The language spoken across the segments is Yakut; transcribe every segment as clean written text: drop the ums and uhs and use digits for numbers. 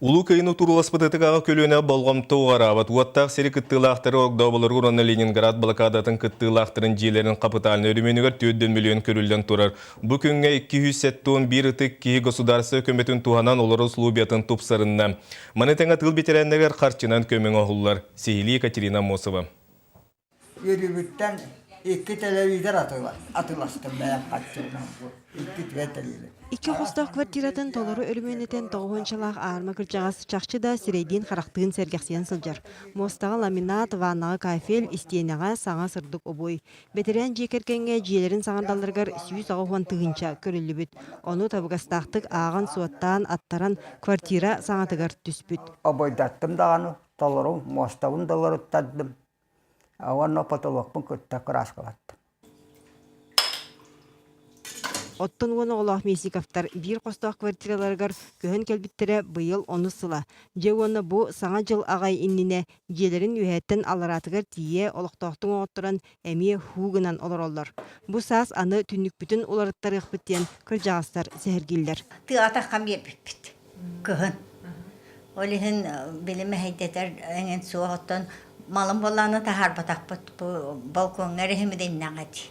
Улуу Кыайыыны турууласпыт ытык аҕа көлүөнэ болҕомто уҕараабат. Уоттаах сири кыттыылаахтары Огдооболоругар уонна Ленинград блокадатын кыттыылаахтарын дьиэлэрин хапытаальнай өрөмүөнүгэр 4 мөлүйүөн көрүллэн турар. Бу күҥҥэ 271 ытык киһи государство көмөтүн туһанан олорор условиятын тупсарынна. Маны тэҥэ тыыл бэтэрээннэригэр харчынан көмө оҥоһуллар. Сиһилии Екатерина Аммосова. Үөрүүбүттэн икки телевизор атыыластым бэйэм харчыбынан икки үчүгэй телевизор. Икки хостоох квартиратын толору өрөмүөннэтэн тоҕуһуончалаах аарма кырдьаҕас чахчы да сирэйдиин-харахтыын сэргэхсийэн сылдьар. Муостаҕа ламинат, ваннаҕа кафель, истиэнэҕэ саҥа сырдык обуой. Бэтэрээн дьиэ кэргэҥҥэ дьиэлэрин саҥардалларыгар 180 тыһыынча көрүллүбүт. Ону табыгастаахтык ааҕан-суоттаан, аттаран квартира саҥатыгар түспүт. Обойдаттым даҕаны, толору муостабын да уларыттардым. Уонна потолокпун кытта кырааскалаттым. Оттон 10 оҕолоох Местниковтар биир хостоох квартираларыгар көһөн кэлбиттэрэ быйыл онус сыла. Дьэ уонна бу Саҥа дьыл аҕай иннинэ дьиэлэрин үөһэттэн аллараатыгар тиийэ олохтоохтук оҥотторон эмиэ һуу гынан олороллор. Бу саас аны түннүкпүтүн уларыттарыахпыт диэн кырдьаҕастар сэһэргииллэр. Тыаҕа таххан биэрбиппит кыһын. Ол иһин били мэһэйдэтэр эҥин суох оттон малым буоллаҕына таһаарбатахпыт бу балкоҥҥа эрэ иһимидиннэҕэ дии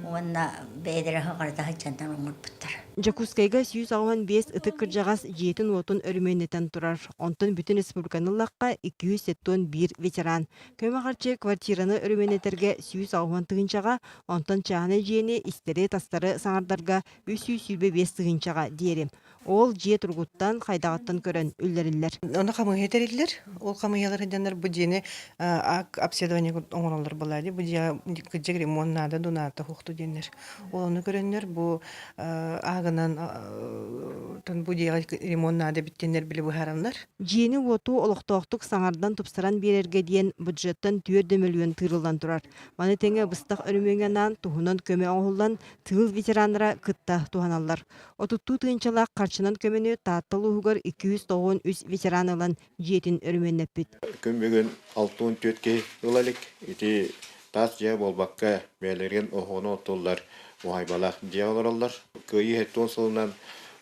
уонна бэйэлэрэ сыҕарыта сылдьаннар оҥорбуттар. Дьокуускайга 185 ытык кырдьаҕас дьиэтин-уотун өрөмүөннэтэн турар. Онтон бүтүн республиканы ыллахха 271 ветеран. Көмө харчы квартираны өрөмүөннэтэргэ 180 тыһыынчаҕа, онтон чааһынай дьиэни истэри-тастары саҥардарга 325 тыһыынчаҕа диэри. Ол дьиэ туругуттан, хайдаҕыттан көрөн үллэриллэр. Ону хамыыһыйа тэриллэр. Ол хамыыһыйалар дьоннор бу дьиэни обследование оҥороллор буолаа дии. Бу дьиэҕэ кырдьык ремонт наада дуу, наада суохту диэннэр. Ол ону көрөннөр бу аагынан бу дьиэҕэ ремонт наада эбит диэннэр били быһаараллар. Дьиэни-уоту олохтоохтук саҥардан тупсаран биэрэргэ диэн бюджеттан 4 мөлүйүөн тыырыллан турар. Маны тэҥэ быстах өрөмүөҥҥэ анаан туһунан көмө оҥоһуллан тыыл ветераннара кытта туһаналлар. Отуттуу тыһыынчалаах харчынан көмөнү Таатта улууһугар 293 ветеран ылан дьиэтин өрөмүөннэппит. Күн бүгүн 64 киһи ыла илик. Ити таас дьиэ буолбакка, бэйэлэрин оһоҕуну оттуллар уһаайбалаах дьиэ олороллор. Кыайыы 70 сылынан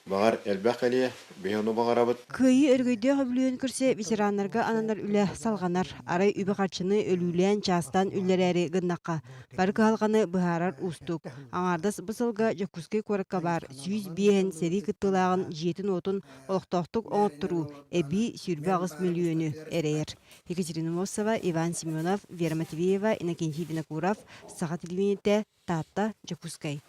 баҕар элбэх кэлиэ, биһи ону баҕарабыт. Кыайыы өрөгөйдөөх үбүлүөйүн көрсө ветераннарга ананар үлэ салҕанар. Арай үбү-харчыны өлүүлээн, чаастаан үллэрээри гыннахха, бары кыһалҕаны быһаарар уустук. Аҥаардас бу сылга Дьокуускай куоракка баар 105 сэрии кыттыылааҕын дьиэтин-уотун олохтоохтук оҥотторуу эбии 28 мөлүйүөнү эрэйэр. Екатерина Мосова, Иван Семенов, Вера Матвеева, Иннокентий Винокуров, Саха телевидениетэ, Таатта, Дьокуускай.